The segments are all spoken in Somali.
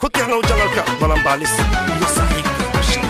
Ku tixnow janalka Balanbaalis iyo saaxiibka Bashiir.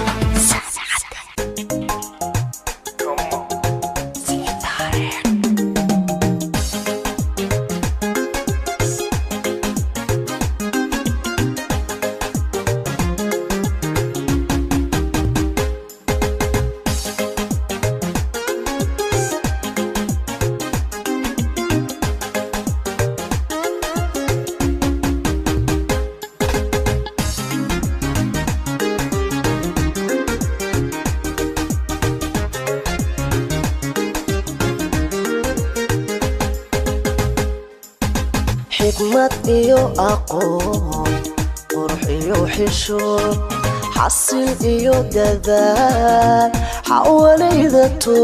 Xikmad iyo aqoon, qurux iyo xishood, xasil iyo dadaal, xawalaydato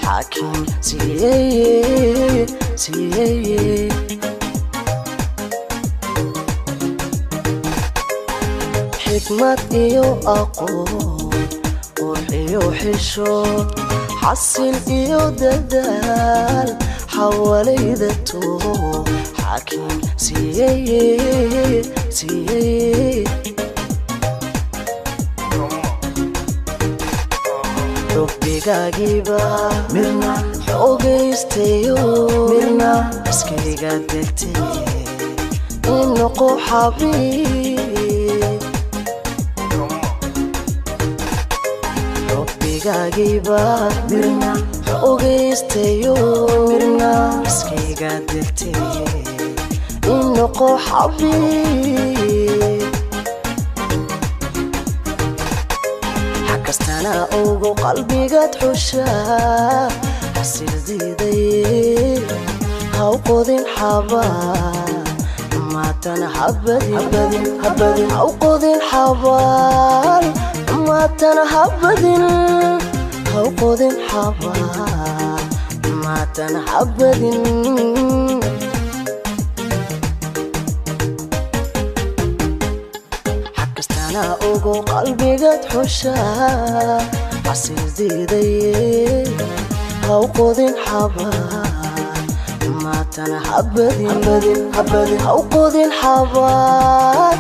xaakim siiyeye siiyeye. Xikmad iyo aqoon, qurux iyo xishood, xasil iyo dadaal, xawalaydato xaakim siiyeye siiyeye. Xubbigaagiiba mirna xoogaystayo, mirna iskayga degtay in noqo xabiib. Xubbigaagiiba mirna xoogaystayo, mirna iskayga degtay in noqo xabiib. Xakastana ugu qalbigaad xushaa, xasil diiday haw qodin xabaal, maatana habadin habadin. Haw qodin xabaal, maatana habadin. Haw qodin xabaal, maatana habadin. Xakastana ugu qalbigaad xushaa, xasil diiday haw qodin xabaal, maatana habadin habadin habadin. Haw qodin xabaal,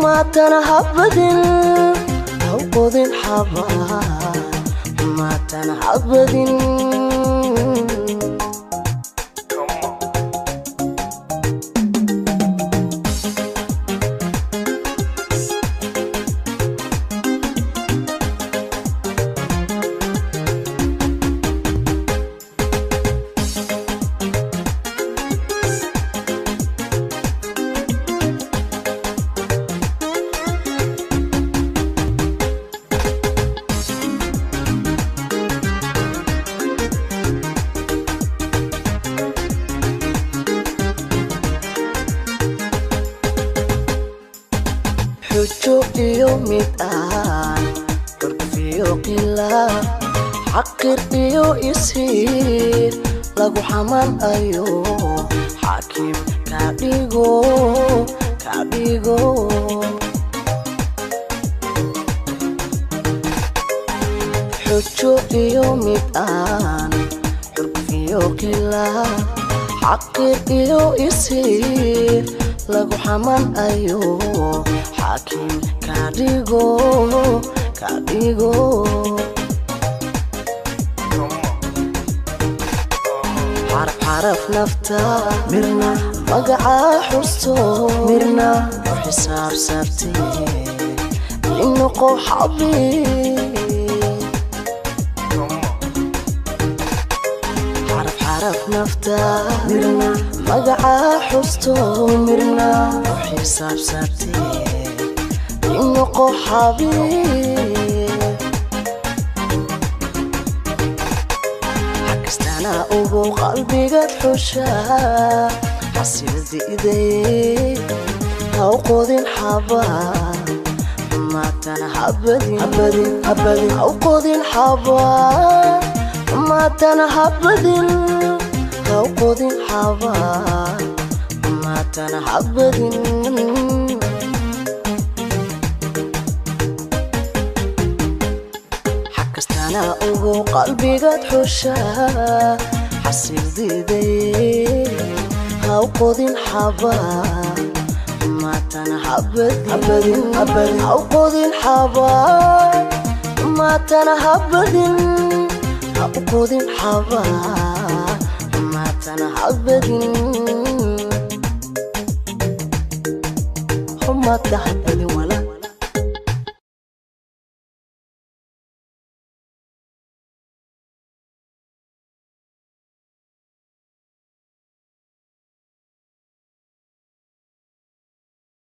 maatana habadin. Haw qodin xabaal, maatana habadin. Xujo iyo mid aan xurgufiyo qila, xaqir iyo ishiir lagu xaman ayo, xaakim ka dhigo ka dhigo. Xujo iyo mid aan xurgufiyo qila, xaqir iyo ishiir lagu xaman ayo, xaakim ka dhigo ka dhigo. Xaraf xaraf nafta mirna magacaa xusto, mirna u xisaabsabtay in noqo xabiib. Xaraf xaraf nafta mirna magacaa xusto, mirna u xisaabsabtay in noqo xabiib. Xakastana ugu qalbigaad xushaa, xasil diiday haw qodin xabaal, maatana habadin habadin habadin. Haw qodin xabaal, maatana habadin. Haw qodin xabaal, maatana habadin. Xakastana ugu qalbigaad xushaa, xasil diiday haw qodin xabaal, maatana Xumaatana habadin, ha u qodin xabaal. Xumaatana habadin, ha u qodin xabaal. Xumaatana habadin, xumaata habadin.